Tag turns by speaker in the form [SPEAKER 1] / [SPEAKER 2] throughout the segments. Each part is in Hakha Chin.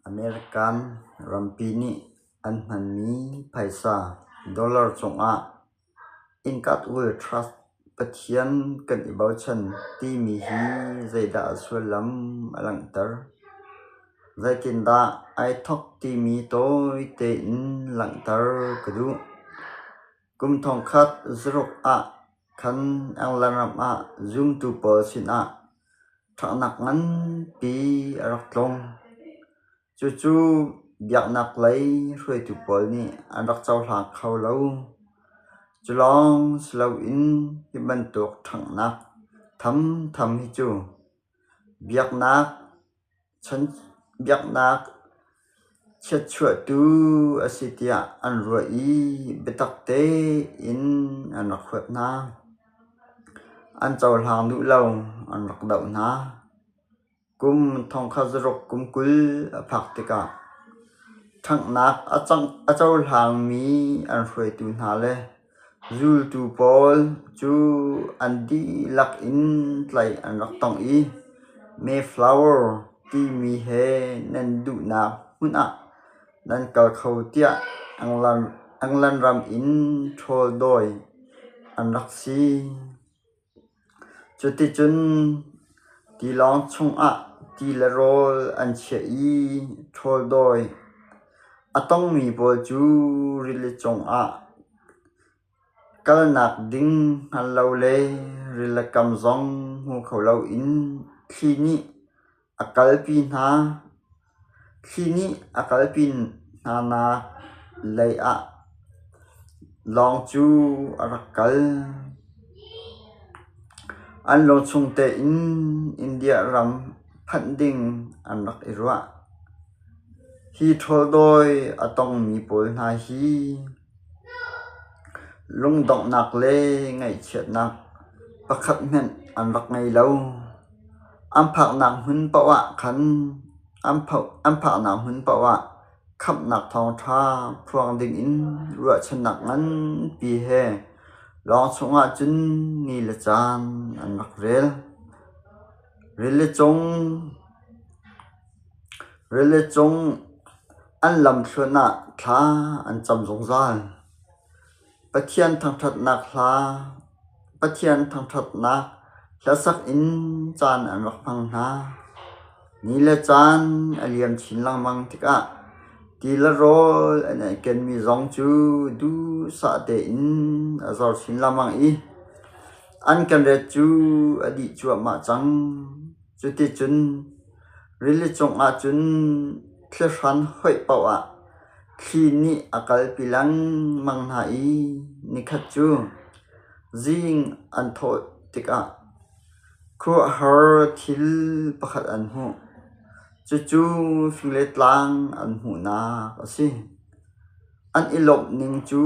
[SPEAKER 1] American rampi nih an hmanmi phaisa dollar cungah "In God We Trust" Pathian kan i bochan timi hi zeidah a sullam a langhter? Zeitindah ai thawk timi tawi tein langhter ka duh. Kum thongkhat zaruk ah khan England ram ah zumtu pawl sinah ṭhangnak nganpi a rak tlung. Cucu biaknak lei hruaitu pawl nih an rak cohlang kho lo. Cu lawng si loin hi bantuk ṭhanghnak thamtham hi cu biaknak chiatchuahtu a si tiah an ruah i biatak tein an rak huat hna. An cohlang duh lo, an rak doh hna. Kum thongkhat zaruk kum 20 a phak tikah ṭhanghnak a cohlangmi an hruaitu hna le zultu pawl cu an dihlak in tlaih an rak tong i Mayflower timi he nan duhnak hmun ah nan kal kho tiah England ram in ṭhawl dawi an rak si. Cuticun tilawng chungah ti le rawl an chiah i ṭhawl dawi a tongmi pawl cu rili cungah kalnak ding hngal lo le rilikam zong hmu kho loin thli nih a kalpi hna. Thli nih a kalpi hnanak lei ah lawng cu a rak kal. An lungchung tein India ram phanh ding an rak i ruah. Hi ṭhawldawi a tongmi pawl hna hi lungdonghnak le ngaihchiatnak pakhat hmanh an rak ngei lo. An phaknak hmun paoh ah khan an phaknak hmun paoh ah khamhnak thawngṭha phuang dingin ruahchannak nganpi he lawng chungah cun ni le caan an rak rel. Rili cung an lamthluan ah thla an cam zungzal. Pathian thangṭhatnak hlasak in caan an rak hmang hna. Ni le caan a liam chin lengmang tikah ti le rawl an i kenmi zong cu duhsah tein a zor chin lengmang i an kenret cu a dih cuahmah cang. Cuticun rili cungah cun thlihran hoih paoh ah thli nih a kalpi lengmang hna i nikhat cu zing an thawh tikah khuaruahhar thil pakhat an hmuh. Cucu fing le tlang an hmuhnak a si. An i lawmh ning cu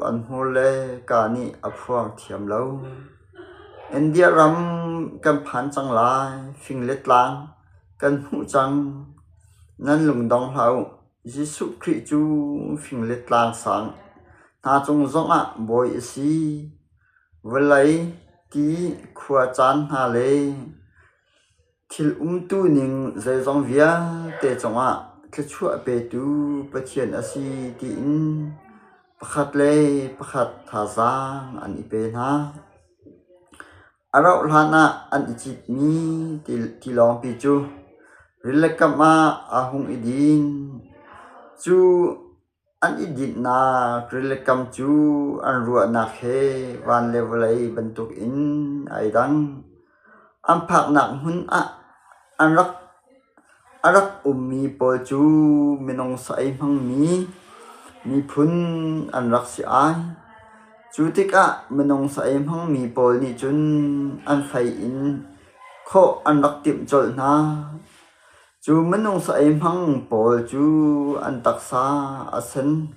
[SPEAKER 1] an hmur le kaa nih a phuang thiam lo. India ram kan phan cang lai, fing le tlang kan hmuh cang. Nan lungdong hlah u. Jesuh Khrih cu fing le tlang sang hna cung zongah bawi a si. Vawlei, ti, khua caan hna le Thil umtuning zeizong vialte cungah thluachuah petu Pathian a si tiin pakhat le pakhat thazaang an i pe hna. A rauhhlan ah an i citmi tilawngpi cu rilikam ah aa hung i din. Cu An i dinhnak rilikam cu an ruahnak he van le vawlei bantukin ai dang. An phaknak hmun ah a rak ummi pawl cu minung sa ei hmangmi miphun an rak si ai. Cu tikah minung sa ei hmangmi pawl nih cun an fei in khawh an rak timh colh hna. Cu minung sa ei hmang pawl cu an taksa a sen.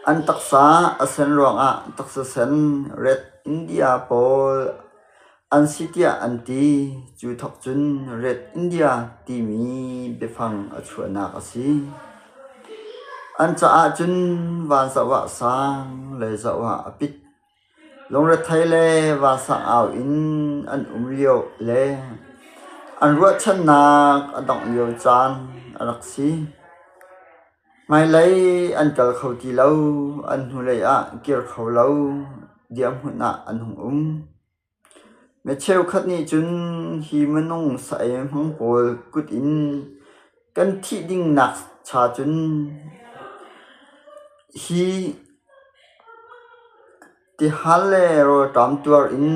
[SPEAKER 1] An taksa a sen ruangah taksa sen Red India pawl an si tiah an ti. Cu thawk cun Red India timi biafang a chuahnak a si. An caah cun van zoh ah sang, lei zoh ah a pit. Lungrethei le vansang au in an um lio le An ruahchannak a dongh lio caan a rak si. Hmailei an kal kho ti lo, an hnulei ah kir kho lo dirhmun ah an hung um. Mi cheukhat nih cun hi minung sa-ei hmang pawl kut in kan thih ding nakcha cun hi tihal le rawlṭam tuar in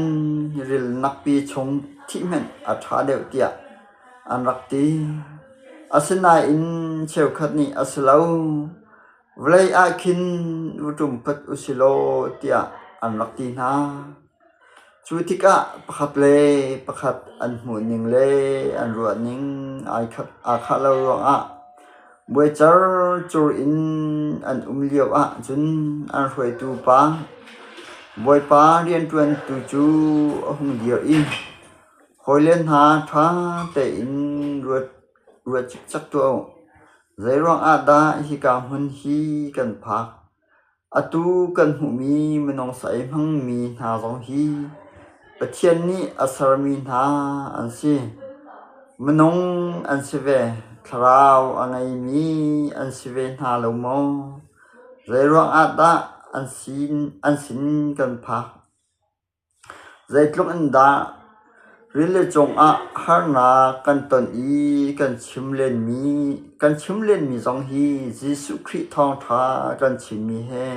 [SPEAKER 1] rilnakpi chung thih hmanh a ṭha deuh tiah an rak ti. Asinain cheukhat nih a si lo, vawlei ah khin va ṭum phot usilaw tiah an rak ti hna. Cu tikah pakhat le pakhat an hmuhning le an ruahning aa khah lo ruangah buaicer cur in an um lioah cun an hruaitu pa Bawipa rianṭuantu cu a hung dir i, Hawile hna ṭha tein ruat cikcek tuah u. Zeiruang ah dah hika hmun hi kan phak? Atu kan hmuhmi minung sa-ei hmangmi hna zong hi Pathian nih a sermi hna an si. Minung an si ve, thlarau a ngeimi an si ve hna lo maw? Zeiruang ah dah an sin kan phak? Zeitluk in dah rili cungah harnak kan ton i kan chim lenmi zong hi Jesuh Khrih thawngṭha kan chimmi he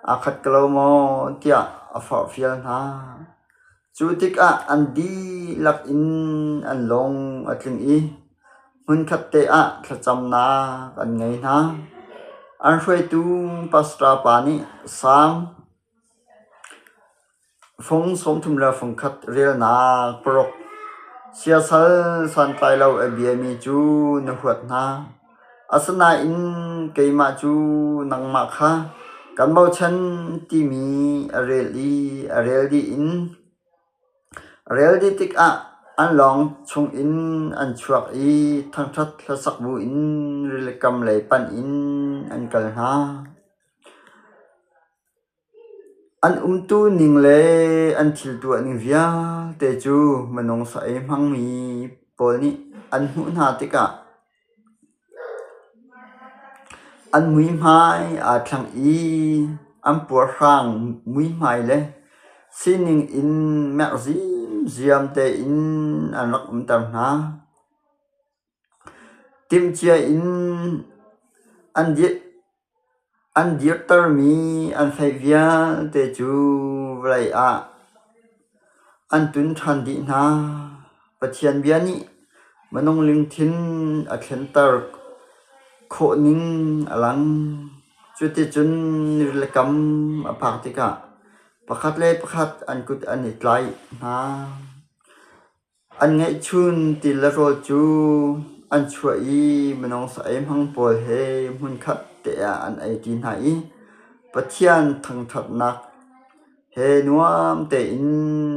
[SPEAKER 1] aa khat ko lo maw tiah a forhfial hna. Cu tikah an dihlak in an lung a tling i hmunkhat te ah thlacamnak an ngei hna. An hruaitu pastor pa nih Salm Fung 31 relnak paruk. Siasal santlai lo a biami cu na huat hna. Asinain keimah cu nangmah kha kan bochan timi a rel i a rel dih in a rel dih tikah an lawng chungin an chuak i thangṭhat hlasak buin rilikam lei panh in an kal hna. An umtu ning le an thil tuahning vialte cu minung sa-ei hmangmi pawl nih an hmuh hna tikah an muihmai aa thleng i an puarhrang muihmai le sining in merh zimziam tein an rak umter hna. Timhcia in an dirtermi an fei vialte cu vawlei ah an tun ṭhan dih hna. Pathian bia nih minung lungthin a thlenter khawhning a lang. Cuticun rilikam a phak tikah pakhat le pakhat an kut an i tlaih hna. An ngeihchun ti le rawl cu an chuah i minung sa-ei hmang pawl he hmunkhat te ah an eiṭi hna i Pathian thangṭhatnak he nuam tein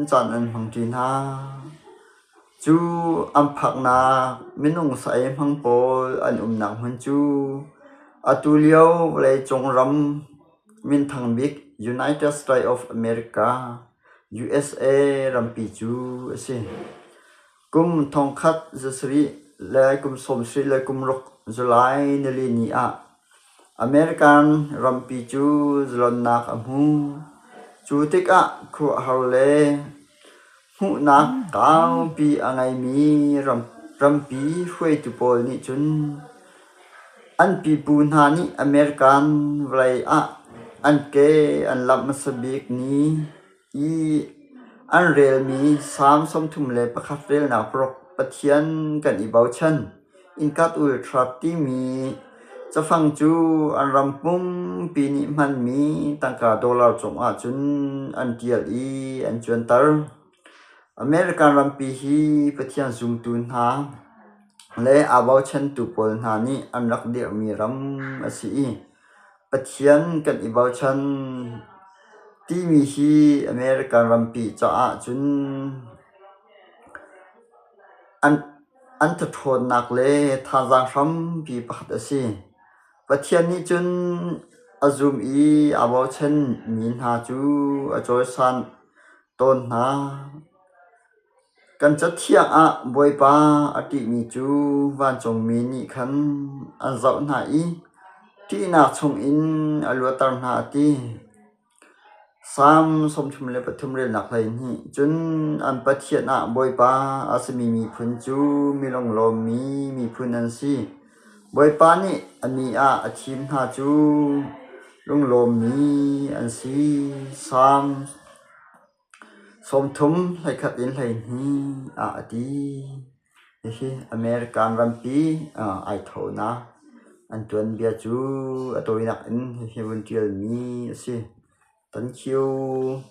[SPEAKER 1] caan an hmangṭi hna. Cu an phaknak minung sa-ei hmang pawl an umnak hmun cu atu lio vawleicung ram minthang bik United States of America USA rampi cu a si. Kum 1700 le kum 76 July nili ni ah American rampi cu zalonnak a hmu. Cu tikah khuaruahhar le hmuhnak kaupi a ngeimi rampi hruaitu pawl nih cun An pipu hna nih American vawlei ah an ke an lamh hmasa bik ni i an relmi Salm 31 relnak paruk Pathian kan i bochan. Innka ultra timi cafang cu an ram pumpi nih hmanmi tangka dollar cungah cun an ṭial i an cuanter. American rampi hi Pathian zumtu hna le aa bochantu pawl hna nih an rak dirhmi ram a si i Pathian kan i bochan timi hi American rampi caah cun an ṭhawnnak le thazaang hrampi pakhat a si. Pathian nih cun a zum i aa bochanmi hna cu a cawisan tawn hna. Kan cathiang ah Bawipa a ṭihmi cu vancungmi nih khan an zoh hna i ṭihnak chungin a luatter hna a ti. Salm 33 relnak 12. Cun an Pathian ah Bawipa a simi miphun cu mi lunglawmmi miphun an si. Bawipa nih a mi ah a thim hna cu lunglawmmi an si. Salm 30 21 ah a ti. Hihi American rampi ai thonak an tuanbia cu a tawinak in hihi vun ṭialmi a si. Thank you.